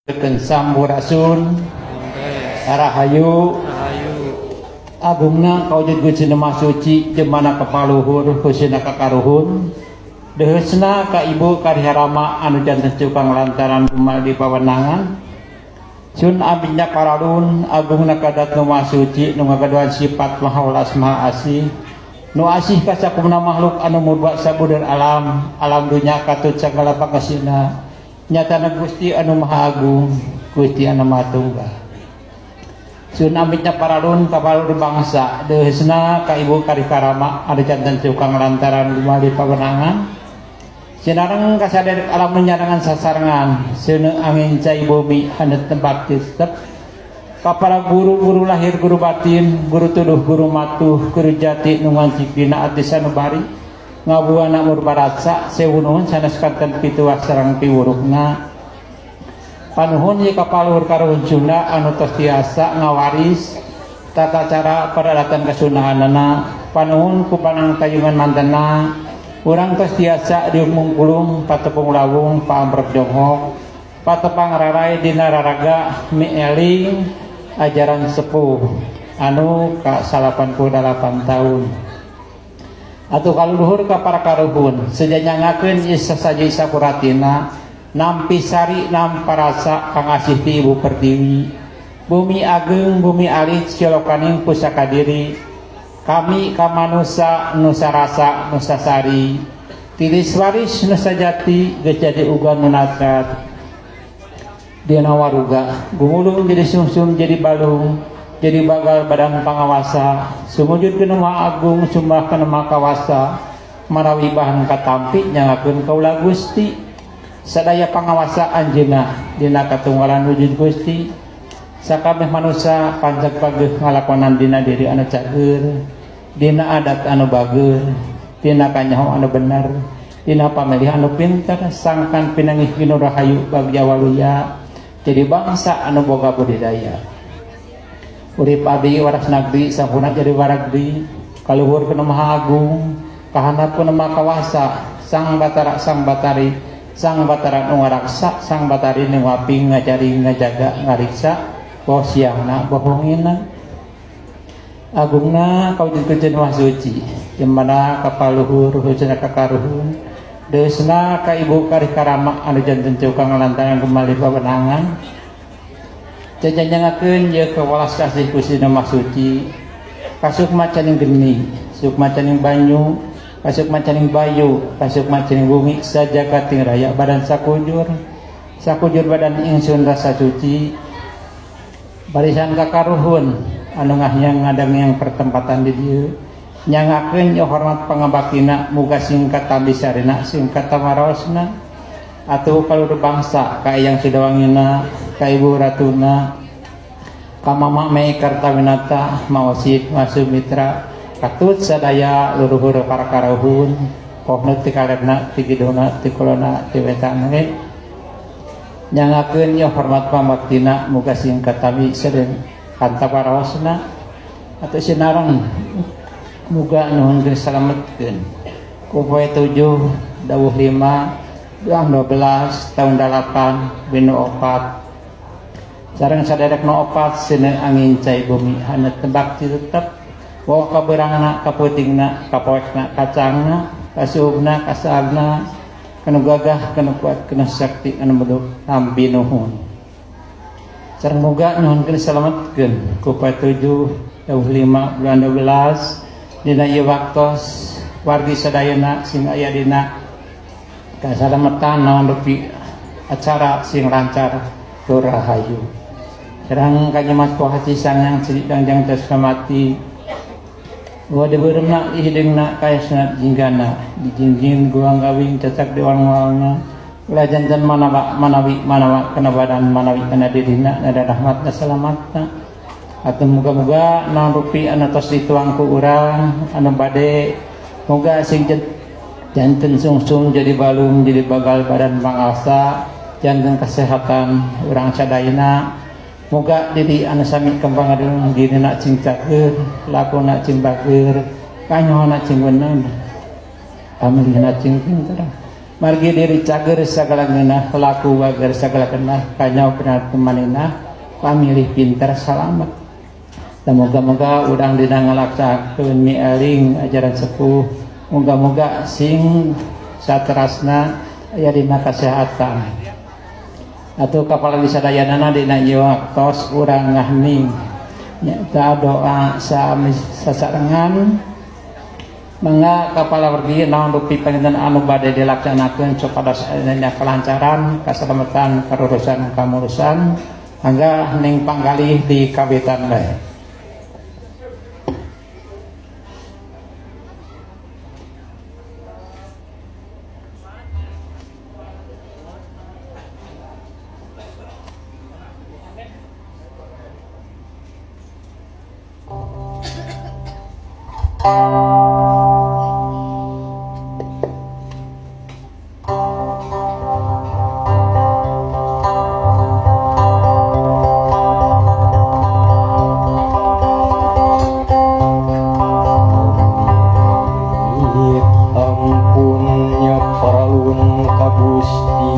Sampurasun. Rahayu. Rahayu. Agungna kaujud Gusti Maha Suci, jemana kapaluhur, khususna ka karuhun, deuheusna ka Ibu Kariharama anu janten cukang lantaran di pawenangan. Sun abdinya paralun, agungna ka Dat Nu Maha Suci nu ngagaduhan sifat maha welas, maha asih, nu asih ka sakumna makhluk anu murba sabudeur alam alam dunya katut sagala pangasihna, nyatana Gusti anu Maha Agung, Gusti anu Maha Tunggal. Sun amitnya paralun kapaluhur bangsa, deuheusna ka Ibu Karikarama anu janten cukang lantaran di pawenangan. Sinareng kasaderek alam nu nyarengan sasarengan seuneu angin cai bumi haneut tempat tetep, ka para guru-guru lahir, guru batin, guru tuduh, guru matuh, guru jati nu ngancik dina ati sanubari, ngabuana murbarasa, sewu nuhun sanes kanten pituah sareng piwuruhna. Panuhun ye kapaluhur karuhun Sunda anu tos tiasa ngawaris tata cara peralatan kesundaanana. Panuhun ku panang tayungan mantena urang tos tiasa diuk mungkulung, patepung lawung, paamprok jonghok, patepang rarai dina raraga mieling ajaran sepuh anu ka 88 tahun. Atau kaluhur ka para karuhun sejanyangakeun ieu sasaji sakuratina, nampi sari namparasa pangasih ti Ibu Pertiwi, bumi ageng, bumi alit, silokaning pusaka diri kami kamanusa, nusa rasa, nusa sari, tiris waris nusa jati, geus jadi uga nu natrat dina waruga, gumulung jadi sungsum, jadi balung, jadi bagal badan pangawasa, sumujud ka Nu Maha Agung, sumbah ka Nu Maha Kawasa, marawi bahan katampi nyangakeun kaula Gusti sadaya pangawasa anjeunna dina katunggalan wujud Gusti. Sakabeh manusia panceg pageuh ngalakonan dina diri anu cager, dina adat anu bager, dina kanyaho anu bener, dina pamilih anu pinter, sangkan pinanggih ginur rahayu bagja waluya, jadi bangsa anu boga budidaya. Urip abdi waras nagri sampurna jadi waragri, kaluhur ka Nu Maha Agung, kahandap ka Nu Maha Kawasa, Sang Batara, Sang Batari, Sang Batara nu ngaraksa, Sang Batari nu ngaping, ngajari, ngajaga, ngariksa, boh siangna boh wengina. Agungna kaujud Maha Suci, jemana kapaluhur, khususna ka karuhun, deusna ka Ibu Karikarama anu janten cukang lantaran kembali pawenangan. Jajanjangakeun ye kawelas kasih Gusti Maha Suci, kasukma caning geni, sukma caning banyu, kasukma caning bayu, kasukma caning bumi sajagating raya, badan sakujur sakujur badan ingsun rasa suci. Barisan kakaruhun anu ngahyang ngadang pertempatan di dieu, nyangakeun ye hormat pangabaktina, muga singkat tambisarina, singkat tamarosna. Atuh kaluhur bangsa, ka Eyang Sudawangina, ka Ibu Ratuna, ka Mama Mei Kartawinata, Mawasid Masumitra, katut sadaya leluhur para karuhun, pohna ti kalerna, ti kidulna, ti kulonna, ti wetanna, nyangakeun ye hormat pangabaktina, muga singkat tami sareng kanta parosna. Atau sinareng muga nuhun salametkeun ku poe 7 dawuh 5 bulan 12 tahun 8 binu 4 sareng saderek nu 4 seuneu angin cai bumi haneut tebak tetep, wa kabeurangna, kapeutingna, kapoekna, kacangna, kasuhubna, kasaabna, kanu gagah, kanu kuat, kanu sakti, anu beduk, tampi nuhun. Sareng muga nuhunkeun salametkeun ku poe 7 dawuh 5 bulan 12 dina ieu waktos, wargi sadayana sing aya dina kasalamatan, naon rupi acara sing lancar tur rahayu. Sareng kanyemat hati sangyang sri dangjang tos mati, wa dibeureumna, hideungna, kaesna, jinggana, dijingjing guang gawing, cacak di wang-wangna, ulah janten manawa manawi manawa kana badan, manawi kana dirina, nada rahmatna, salamatna. Atau muga-muga naon rupi anu tos dituang ku urang anu bade, muga sing janten sungsung jadi balung, jadi bagal badan pangasa, janten kesehatan urang sadayana. Muga diri anu sami kembang adung, dirina cing cager, lakuna cing bager, kanyohona cing bener, pamilihna cing pinter. Margi diri cager sagala ngeunah, laku wager sagala kenah, kanyau benar kumanina, pamilih pinter salamet. Moga-moga urang dina ngalaksanakeun mieling ajaran sepuh, moga-moga sing saterasna aya dina kasehatan. Atuh kapala disadayanana dina ieu waktos urang ngahning nyaeta doa sasarengan. Mangga kapala wargi naon rupi panginten anu bade dilaksanakeun supados aya kelancaran, kasalamatan, karurusan, kamulusan. Mangga ning panggalih di kawitan bae. Ampunnya paralun ka Gusti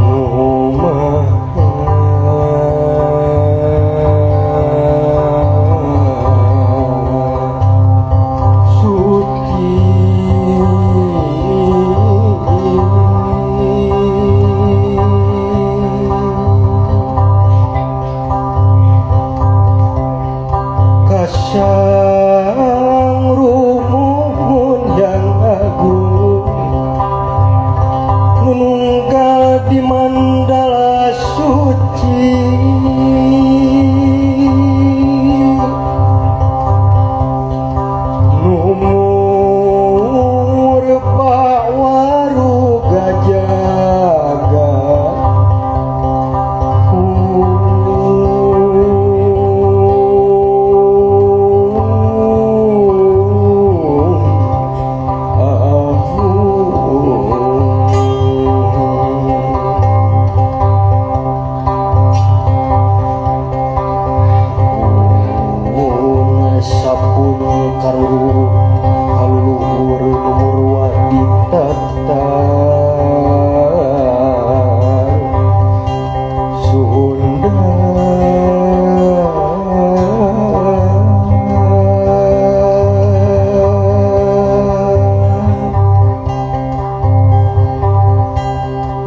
nu Maha Suci. Kasang rumuhun yang agung nununggal di mandala suci, numur bawaru gajaga sapun kaluluhur numur ditata Sunda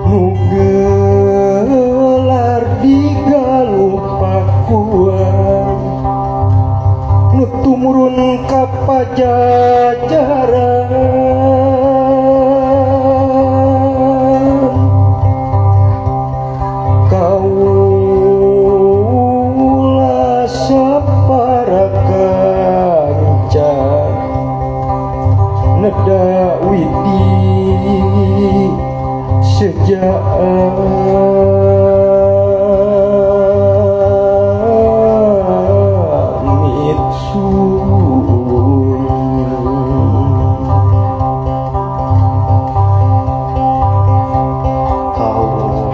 nu gelar di Galuh Pakuan nu tumurun ka Pajajaran kaula sapara kanca neda widi sejak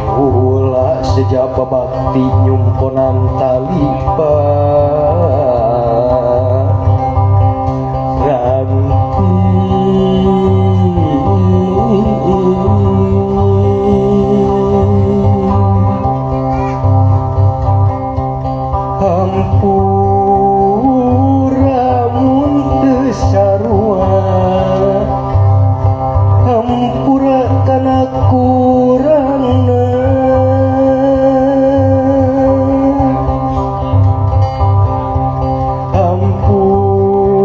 kaula sejak babakti nyumponan taliba ranti hampura mun teu sarua hampura kana kurangna hampura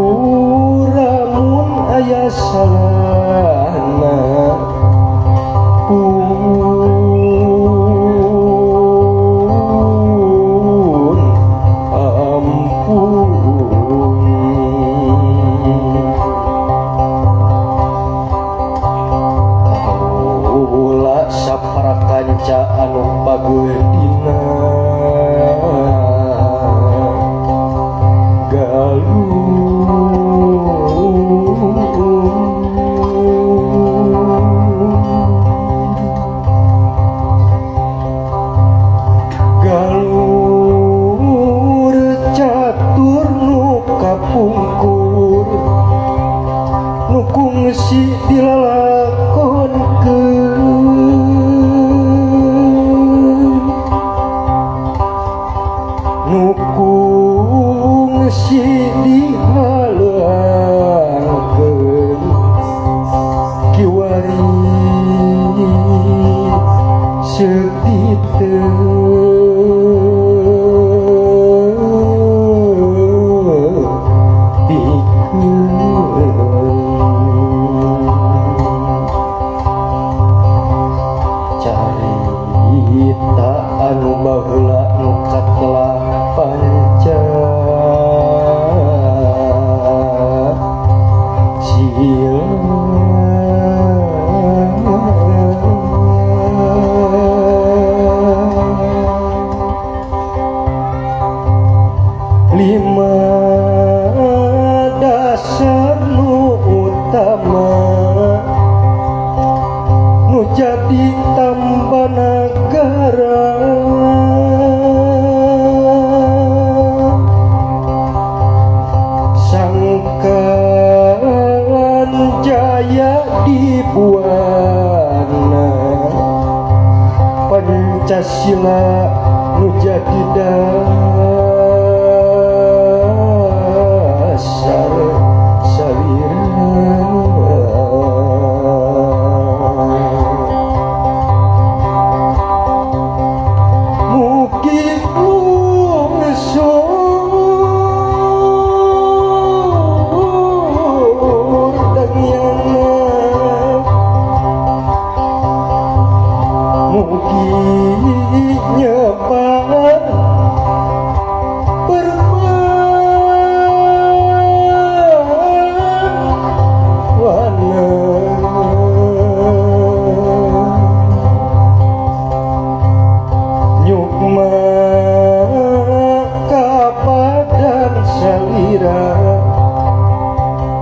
mun aya salahna pun ampun. Kaula sapara kanca anu pageudina Galuh Galur catur nu kapungkur nu Carita anu baheula nu katelah panca sila. Lima dasar nu utama nu jadi tambah nagara, sangkan jaya di buana Pancasila nu jadi dasar salira. Mugi lungsur dangiana, mugi nyebar permawana, nyukma kapadan salira,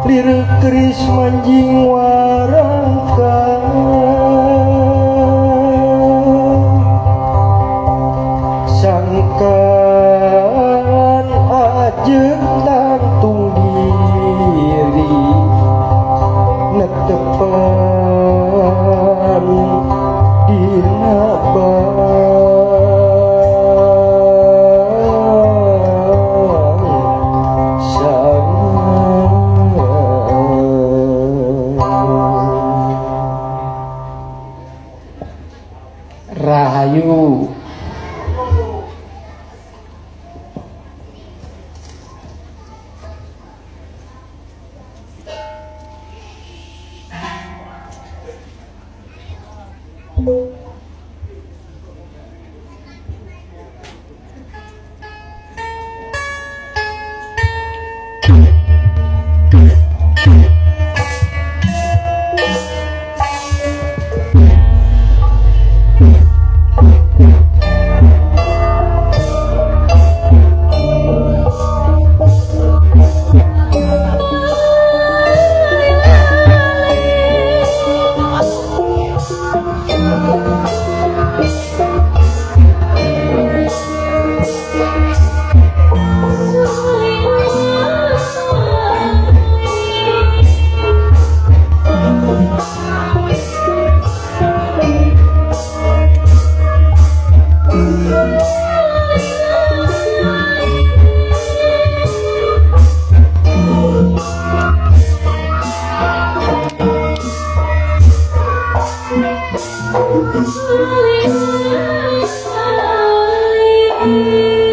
lir keris manjing warangka, sangkan ajeg tangtung diri netepan dina bangsa. Rahayu. Thank you.